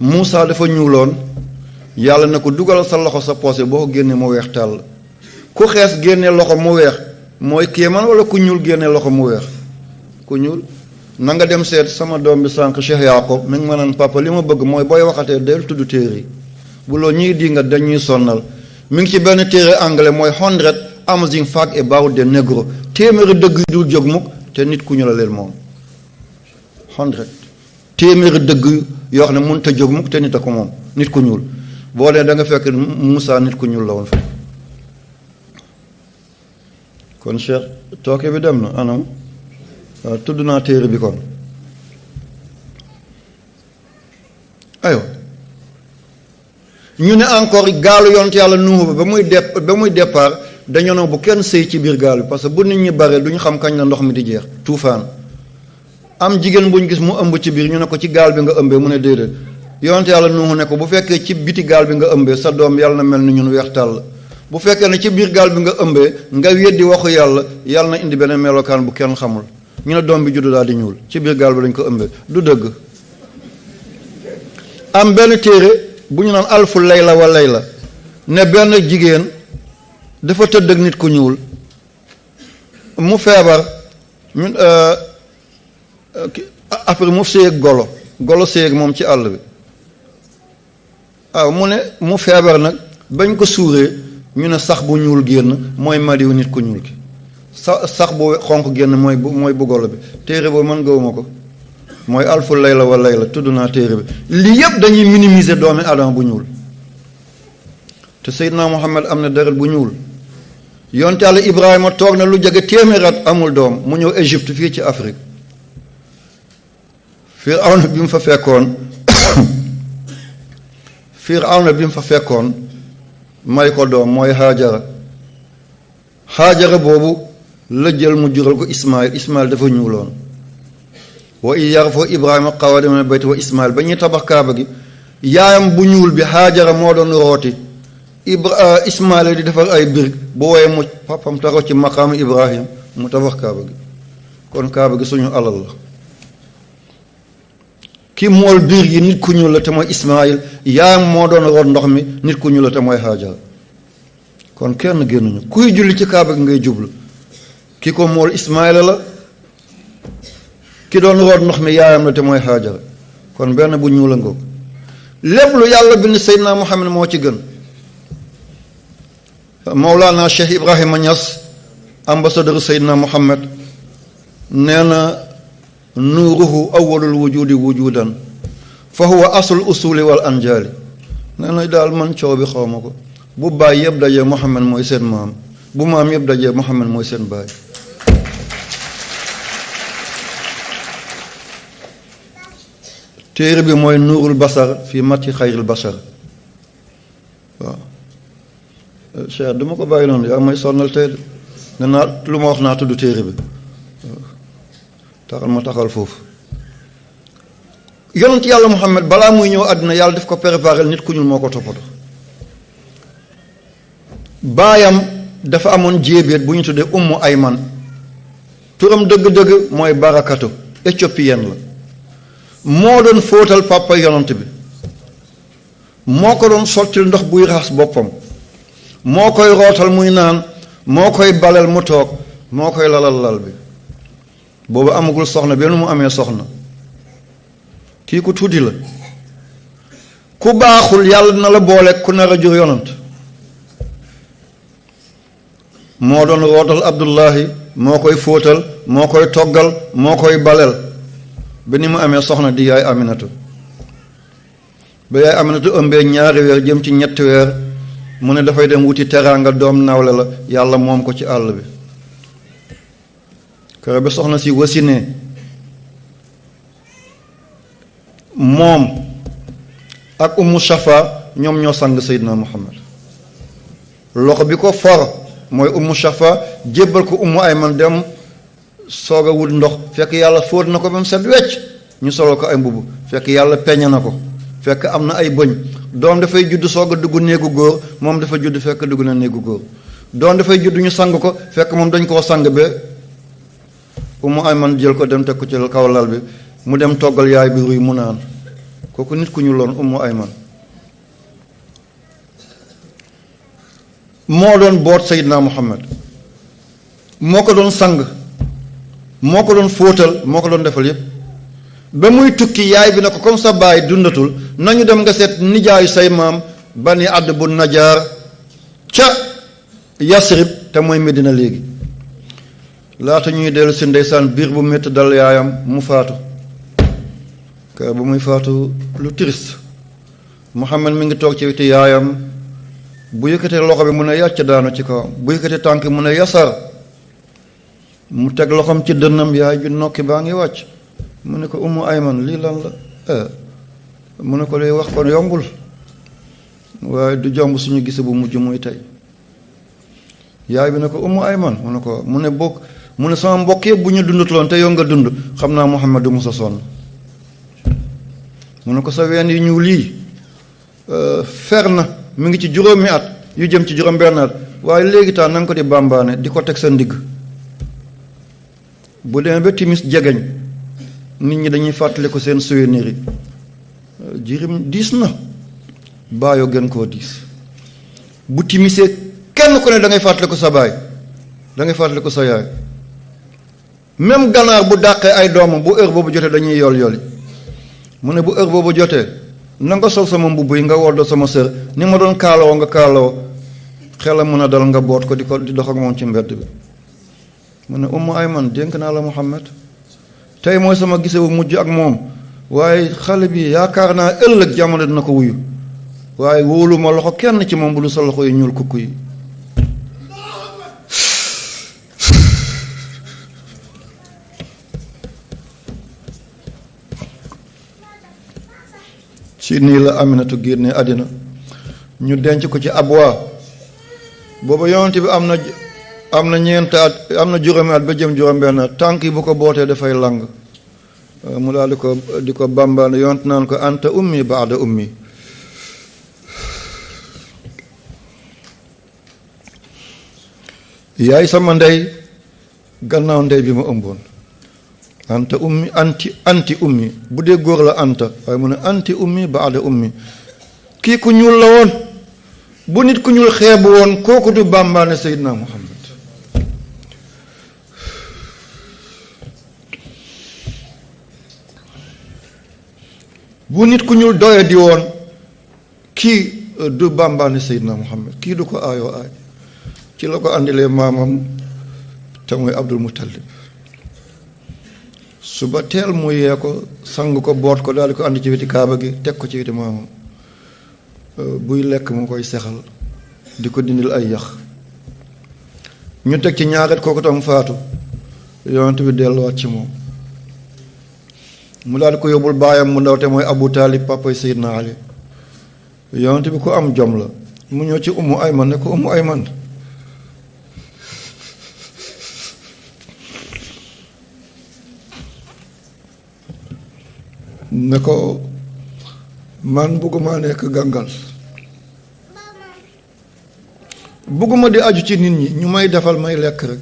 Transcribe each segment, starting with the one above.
Muusa dafa ñuuloon yàlla na ko dugal sa loxo sa poche boo ko génnee mu weex tàll ku xees génnee loxo mu weex mooy kéemaan wala ku ñuul génnee loxo mu weex ku ñuul na nga dem seet sama doom bi sànq Cheikh Yacob mi ngi ma naan papa li ma bëgg mooy booy waxatee del tudd téere yi bu loolu ñuy di nga dañuy sonnal mi ngi ci benn téere anglais mooy 100 amazing facts about the negro téeméeri dëgg yu dul jóg mukk te nit ku ñu la leen moom 100 téeméeri dëgg yoo xam ne mënut a jóg mukk te nit a ko moom nit ku ñuul boo dee da nga fekk Moussa nit ku ñuul la woon fa kon Cheikh tooke bi dem na anam waaw tudd naa téere bi kon aywa ñu ne encore gaalu yonent yàlla Nuuhu ba muy départ dañoo ne bu kenn sëy ci biir gaal bi parce que bu nit ñi bare du ñu xam kañ la ndox mi di jeex tuufaan am jigéen buñ gis mu ëmb ci biir ñu ne ko ci gaal bi nga ëmbee mu ne déedéet yonent yàlla Nuuhu ne ko bu fekkee ci biti gaal bi nga ëmbee sa doom yàlla na mel ni ñun weex tàll bu fekkee ne ci biir gaal bi nga ëmbee nga weddi waxu yàlla na indi beneen melokaan bu kenn xamul ñu ne doom bi juddu daal di ñuul ci biir gaal bi lañ ko ëmbee du dëgg am benn téere bu ñu naan alfu layla wa layla ne benn jigéen dafa tëdd ak nit ku ñuul mu feebar ñun après mu séyeg golo séyeg moom ci àll bi waaw mu ne mu feebar nag bañ ko suuree ñu ne sax bu ñuul génn mooy madiw nit ku ñuul ki sax bu xonq génn mooy bu golo bi téere boobu man gëwuma ko mooy alfu layla wa layla tudd naa téere bi lii yëpp dañuy minimiser doomi Adama bu ñuul te Seydina Muhammad am na deret bu ñuul yonte Yàlla Ibrahima toog na lu jege téeméeri at amul doom mu ñëw Égypte fii ci Afrique Firawna bi mu fa fekkoon may ko doom mooy Haajara boobu la jël mu jural ko Ismaïl dafa ñuuloon wa iz yarfa'u Ibrahima qawaa'ida mina al-bayti wa Ismaïl ba ñuy tabax kaaba gi yaayam bu ñuul bi Haajara moo doon rooti Ismaïl di defar ay birig bu woyee mu papam taxaw ci maqaamu Ibrahim mu tabax kaaba gi kon kaaba gi suñu alal la ki mool biir yi nit ku ñuul la te mooy Ismaïl yaayam moo doon root ndox mi nit ku ñuul la te mooy Haajara kon kenn génnuñu kuy julli ci kaaba gi ngay jublu ki ko mool Ismaïla la ki doon root ndox mi yaayam la te mooy Haajara kon benn bu ñuul a ngoog lépp lu yàlla bind Seydina Muhammad moo ci gën Mawlana Cheikh Ibrahima Niass ambassadeur Seydina Muhammad nee na nuuruhu awwalul wujudi wujudan fa huwa aslul usuli wal anjaali nee na daal man coow bi xaw ma ko bu baay yëpp dajee Muhammad mooy seen maam bu maam yëpp dajee Muhammad mooy seen baay téere bi mooy nuurul basar fii mati xayril basar waaw Cheikh duma ko bàyyi noonu yaa may sonnal tey ne naa lu ma wax naa tudd téere bi taxal ma taxal foofu yonent yàlla Muhammad balaa muy ñëw àddina yàlla daf ko préparé nit ku ñuul moo ko toppatoo baayam dafa amoon jéebéet bu ñu tuddee Ummu Ayman turam dëgg-dëgg mooy Barakatu éthiopienne la moo doon fóotal papa yonent bi moo ko doon sottil ndox buy raxas boppam moo koy rootal muy naan moo koy baleel mu toog moo koy lalal lal bi boobu amagul soxna benn mu amee soxna kii ku tuuti la ku baaxul yàlla dina la boole ku nar a jur yonent moo doon rootal Abdullahi moo koy fóotal moo koy toggal moo koy baleel ba ni mu amee soxna di yaay Aminatu ba yaay Aminatu ëmbee 2 weer jëm ci 3 weer mu ne dafay dem wuti teraanga doom nawle la yàlla moom ko ci àll bi kër ba soxna si wasinee moom ak Ummu Shafa ñoom ñoo sang Seydina Muhammad loxo bi ko for mooy Ummu Shafa jébbal ko Ummu Ayman dem soog a wut ndox fekk yàlla fóot na ko ba mu set wecc ñu solal ko ay mbubb fekk yàlla peñe na ko fekk am na ay bëñ doom dafay judd soog a dugg néegu góor moom dafa judd fekk dugg na néegu góor doom dafay judd ñu sang ko fekk moom dañ koo sang ba Ummu Ayman jël ko dem teg ko ci kaw lal bi mu dem toggal yaay bi ruy mu naan kooku nit ku ñu loon Ummu Ayman moo doon boot Seydina Muhammad moo ko doon sang moo ko doon fóotal moo ko doon defal yépp ba muy tukki yaay bi na ko comme sa baay dundatul nañu dem nga seet nijaayu say maam Bani Add bu Najaar ca Yasrib te mooy Medina léegi laata ñuy dellu si ndeysaan biir bu métti dal yaayam mu faatu kër bu muy faatu lu triste Muhammad mi ngi toog ci weti yaayam bu yëkkatee loxo bi mu ne yàcc daanu ci kawam bu yëkkatee tànk mu ne yasar mu teg loxoom ci dënnam yaay bi nokki baa ngi wàcc mu ne ko Ummu Ayman lii lan la mu ne ko lay wax kon yombul waaye du jomb suñu gise bu mujj muy tey yaay bi ne ko Ummu Ayman mu ne ko mu ne bokk mu ne sama mbokk yëpp bu ñu dundatuloon te yow nga dund xam naa Muhammad du musa sonn mu ne ko sa ween yu ñuul lii fer na mi ngi ci juróomi at yu jëm ci juróom benn at waaye léegi taa na nga ko di bàmbaane di ko teg sa ndigg bu demee ba timis jegeñ nit ñi dañuy fàttali ko seen souvenir yi jirim diis na baayoo gën koo diis bu timisee kenn ku ne da ngay fàttali ko sa baay da ngay fàttali ko sa yaay même ganaar bu dàqee ay doomam bu heure boobu jotee dañuy yol yoli mu ne bu heure boobu jotee na nga sol sama mbubb yi nga woddoo sama sër ni ma doon kaalawoo nga kaalawoo xelam mën a dal nga boot ko di dox ak moom ci mbedd bi mu ne Ummu Ayman dénk naa la Muhammad tey mooy sama gisewu mujj ak moom waaye xale bi yaakaar naa ëllëg jamono dina ko wuyu waaye wóolu ma loxo kenn ci moom bu lu sa loxo yi ñuul kukku yi ci nii la Aminatu génne àddina ñu denc ko ci Abwa booba yonent bi am na ñeent at am na juróomi at ba jëm juróom benn at tànk yi bu ko bootee dafay lang mu daal di ko bàmbaane yonent naan ko anta ummi baada ummi yaay sama ndey gannaaw ndey bi ma ëmboon anta ummi anti ummi bu dee góor la anta waaye mu ne anti ummi baada ummi kii ku ñuul la woon bu nit ku ñuul xeebu woon kooku du bàmbaane Seydina Muhammad bu nit ku ñuul doye di woon kii du bàmbaane Seydina Muhammad kii du ko aayoo aay ci la ko andilee maamam te muy Abdul Muttalib suba teel mu yee ko sang ko boot ko daal di ko andi ci weti kaaba gi teg ko ci weti maamam buy lekk mu koy sexal di ko dindil ay yax ñu teg ci ñaaret kooku tam faatu yonent bi delluwaat ci moom mu daal di ko yóbbul baayam mu ndaw te mooy Abu Taalib papay Seydina Ali yonent bi ko am jom la mu ñëw ci Ummu Ayman ne ko Ummu Ayman ne ko man bugguma nekk gàngal bugguma di aju ci nit ñi ñu may defal may lekk rek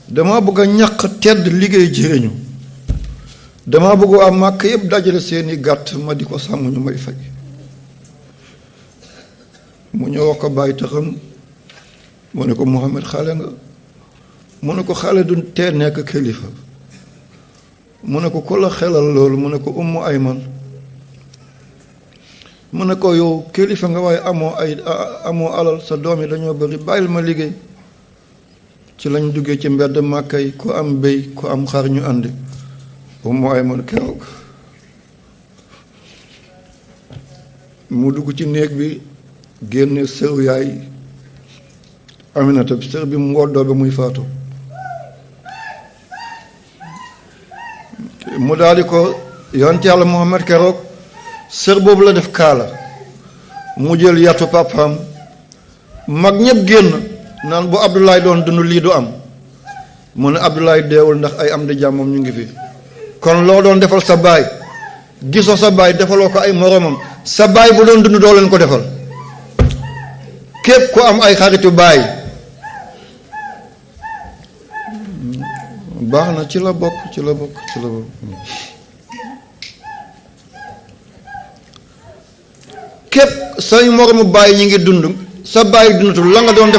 dama bëgg a ñaq tedd liggéey jëriñu dama bëgg waa màkk yëpp dajale seeni gàtt ma di ko sàmm ñu may fay mu ñëw wax ko bàyyi taxam mu ne ko Muhammad xale nga mu ne ko xale du tee nekk kilifa mu ne ko ku la xelal loolu mu ne ko Ummu Ayman mu ne ko yow kilifa nga waaye amoo alal sa doom yi dañoo bëri bàyyil ma liggéey ci lañ duggee ci mbedd Màkka yi ku am béy ku am xar ñu àndi Ummu Ayman keroog mu dugg ci néeg bi génne sëru yaay Aminata bi sër bi mu woddoo ba muy faatu mu daal di ko yonent Yàlla Muhammad keroog sër boobu la def kaala mu jël yatu papaam mag ñëpp génn naan bu Abdoulaye doon dund lii du am mu ne Abdoulaye deewul ndax ay am di jàmmam ñu ngi fi kon loo doon defal sa baay gisoo sa baay defaloo ko ay moromam sa baay bu doon dund doo leen ko defal képp ku am ay xaritu baay baax na ci la bokk képp say moromu baay ñi ngi dund sa baay dundatul la nga doon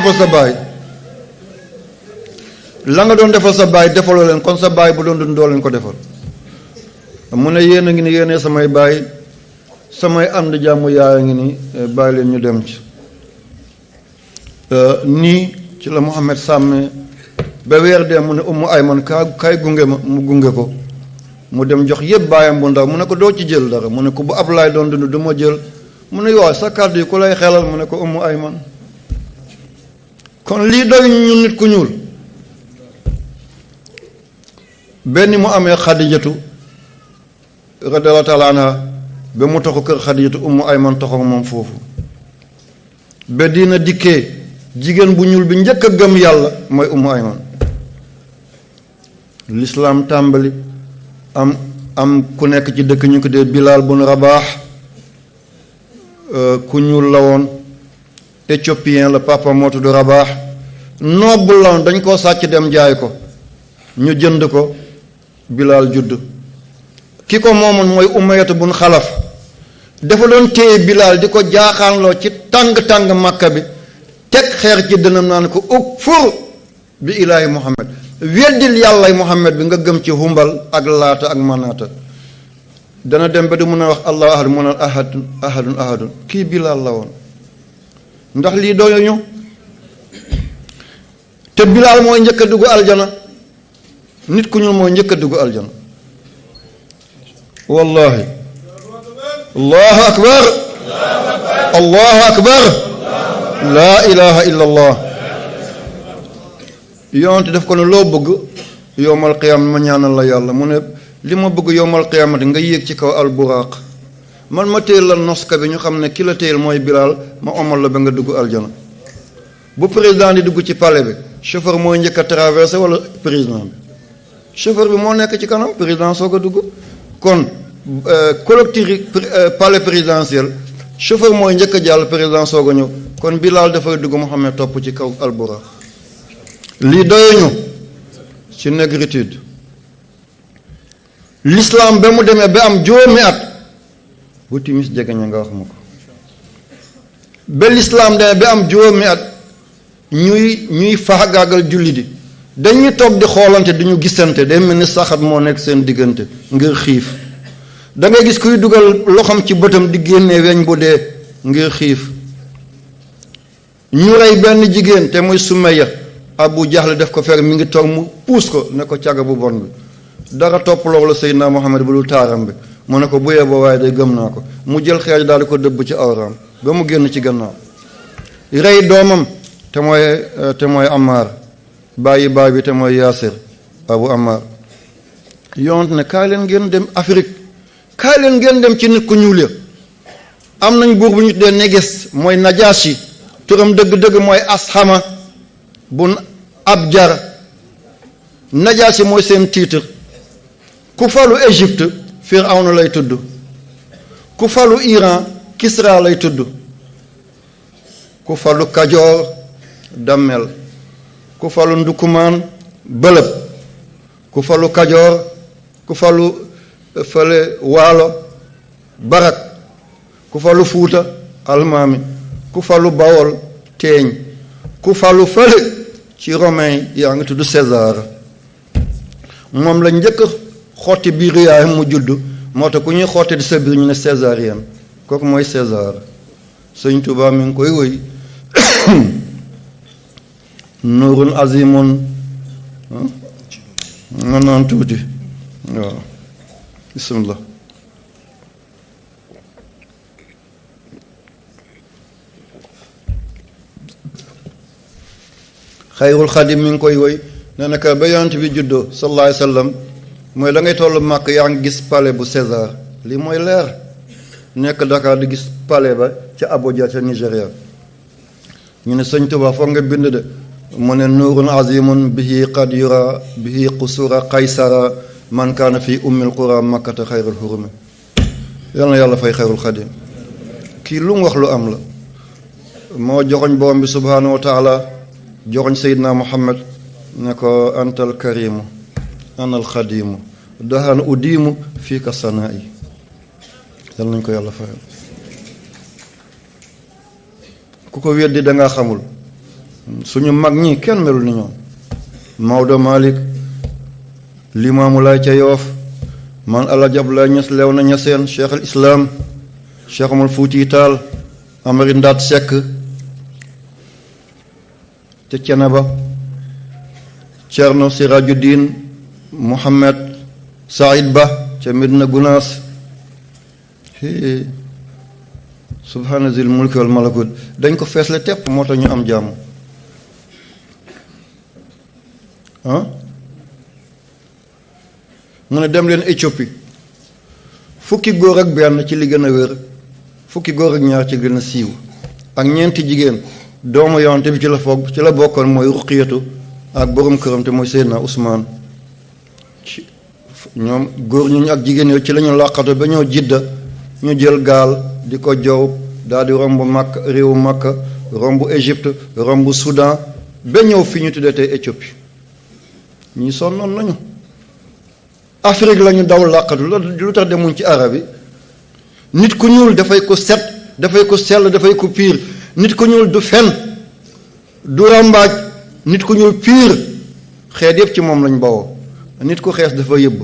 defal sa baay defaloo leen kon sa baay bu doon dund doo leen ko defal. mu ne yéen a ngi ni yéene samay baay samay ànd jàmm yaay a ngi ni bàyyi leen ñu dem ci nii ci la Muhammad sàmme ba weer dee mu ne Ummu Ayman kaay gunge ma mu gunge ko mu dem jox yëpp baayam bu ndaw mu ne ko doo ci jël dara mu ne ko bu Ablaay doon dund du ma jël mu ne yow sa kàddu yi ku lay xelal mu ne ko Ummu Ayman. kon lii doy ñu nit ku ñuul benn mu amee Xadijatu radiyallahu taala anha ba mu taxu kër Xadijatu Ummu Ayman taxaw moom foofu ba dina dikkee jigéen bu ñuul bi njëkk a gëm yàlla mooy Ummu Ayman. lislaam tàmbali am ku nekk ci dëkk ñu ko dee Bilaal bun Rabaax ku ñuul la woon éthiopien la papa moo tudd Rabaax noble la woon dañ koo sàcc dem jaay ko ñu jënd ko Bilaal judd ki ko moomoon mooy Umayyatu bun Xalaf dafa doon téye Bilaal di ko jaaxaanloo ci tàng-tàng Makka bi teg xeer ci dënam naan ko ukfur bi ilaahi Muhammad weddil yàllay Muhammad bi nga gëm ci Humbal ak Laata ak Manaata dana dem ba du mun a wax allahu ahad mu naan ahadun kii Bilaal la woon ndax lii doyuñu te Bilaal mooy njëkk a dugg aljana nit ku ñuul mooy njëkk a dugg aljana wallahi allahu akbar allahu akbar laa ilaha illa allah yonte def ko ne loo bëgg yowmal qiyaama ma ñaanal la yàlla mu ne li ma bëgg yowmal qiyaamati nga yéeg ci kaw alburaaq man ma téyel la noska bi ñu xam ne ki la téyel mooy Bilaal ma omal la ba nga dugg aljana bu président di dugg ci palais bi chauffeur mooy njëkk a traversé wala président bi chauffeur bi moo nekk ci kanam président soog a dugg kon collectif palais présidentiel chauffeur mooy njëkk a jàll président soog a ñëw kon Bilaal dafay dugg Muhammad topp ci kaw alburaaq lii doyuñu ci négritude l'islam ba mu demee ba am juróomi at bu timis jegeña nga wax ma ko ba l'islam demee ba am juróomi at ñuy faagaagal julli di dañuy toog di xoolante di ñu gisante day mel ni saxat moo nekk seen diggante ngir xiif da ngay gis kuy dugal loxoom ci bëtam di génnee weñ bu dee ngir xiif ñu rey benn jigéen te muy Sumayya Abu Jahl def ko fer mi ngi toog mu puus ko ne ko càgga bu bon bi dara topp loolu Seydina Muhammad bu dul taaram bi mu ne ko bu yeboo waaye day gëm naa ko mu jël xeej daal di ko dëbb ci awraam ba mu génn ci gannaaw rey doomam te mooy Ammaar bàyyi baay bi te mooy Yaasir Abu Ammaar yonent ne kaay leen ngeen dem Afrique kaay leen ngeen dem ci nit ku ñuul ya am nañ buur bu ñu tuddee Néges mooy Najaashi turam dëgg-dëgg mooy Ashama bun Abjar Najaashi mooy seen titre ku falu Égypte Firawna lay tudd ku falu Iran Kisra lay tudd ku falu Kajoor Dammel ku falu Ndukumaan Bëlëb ku falu Kajoor ku falu fële Waalo Barak ku falu Fuuta Almaami ku falu Bawol Teeñ ku falu fële ci romain yaa ngi tudd César moom la njëkk xotti biiru yaayam mu judd moo tax ku ñuy xotti di sa biir ñu ne césarienne kooku mooy César Sëñ Tuubaa mi ngi koy woy nuurun azimun nga naan tuuti waaw bismillah xayrul xadim mi ngi koy woy nee na ka ba yonent bi juddoo sallallahu alayhi wa sallam mooy da ngay toll màkk yaa ngi gis palais bu César lii mooy leer nekk Dakar di gis palais ba ca Abuja ca Nigéria ñu ne Sëñ Tuubaa foog nga bind de mu ne nuurun azimun bihi qad yura bihi qusura qaysara man kaana fi ummil qura makkata xayrul hurumi yal na yàlla fay xayrul xadim kii lu mu wax lu am la moo joxoñ borom bi subhaanahu wa taala joxoñ Seydina Muhammad ne ko antal karimu anal xadimu dahan udimu fii ka sanaa yi yal nañ ko yàlla fayal ku ko weddi da ngaa xamul suñu mag ñi kenn melul ni ñoom Maodo Malick Limaamu Laay ca Yoof man Alaaji Abdoulaye Niass Léona Niassène Cheikh al Islam Cheikh Omar Fouti Tall Amari Ndaat Seck ca Ceneba Cerno Sirajuddin Mohamed Saïd Ba ca Medina Gunaas subhaana zil mulki wal malakut dañ ko feesle tepp moo tax ñu am jàmm mu ne dem leen Éthiopie fukki góor ak benn ci li gën a wér fukki góor ak ñaar ci gën a siiw ak ñeenti jigéen doomu yonte bi ci la foog ci la bokkoon mooy Ruqiyatu ak borom këram te mooy Seydina Ousmane ñoom góor ñu ak jigéen yooyu ci la ñu làqatu ba ñëw Jidda ñu jël gaal di ko jow daal di romb Makka réewu Makka romb Égypte romb Soudan ba ñëw fi ñu tuddee tey Éthiopie ñii sonnoon nañu Afrique la ñu daw làqatu lu tax demuñ ci arab yi nit ku ñuul dafay ko set dafay ko sell dafay ko piir nit ku ñuul du fen du ràmbaaj nit ku ñuul piir xeet yépp ci moom lañ bawoo nit ku xees dafa yëbb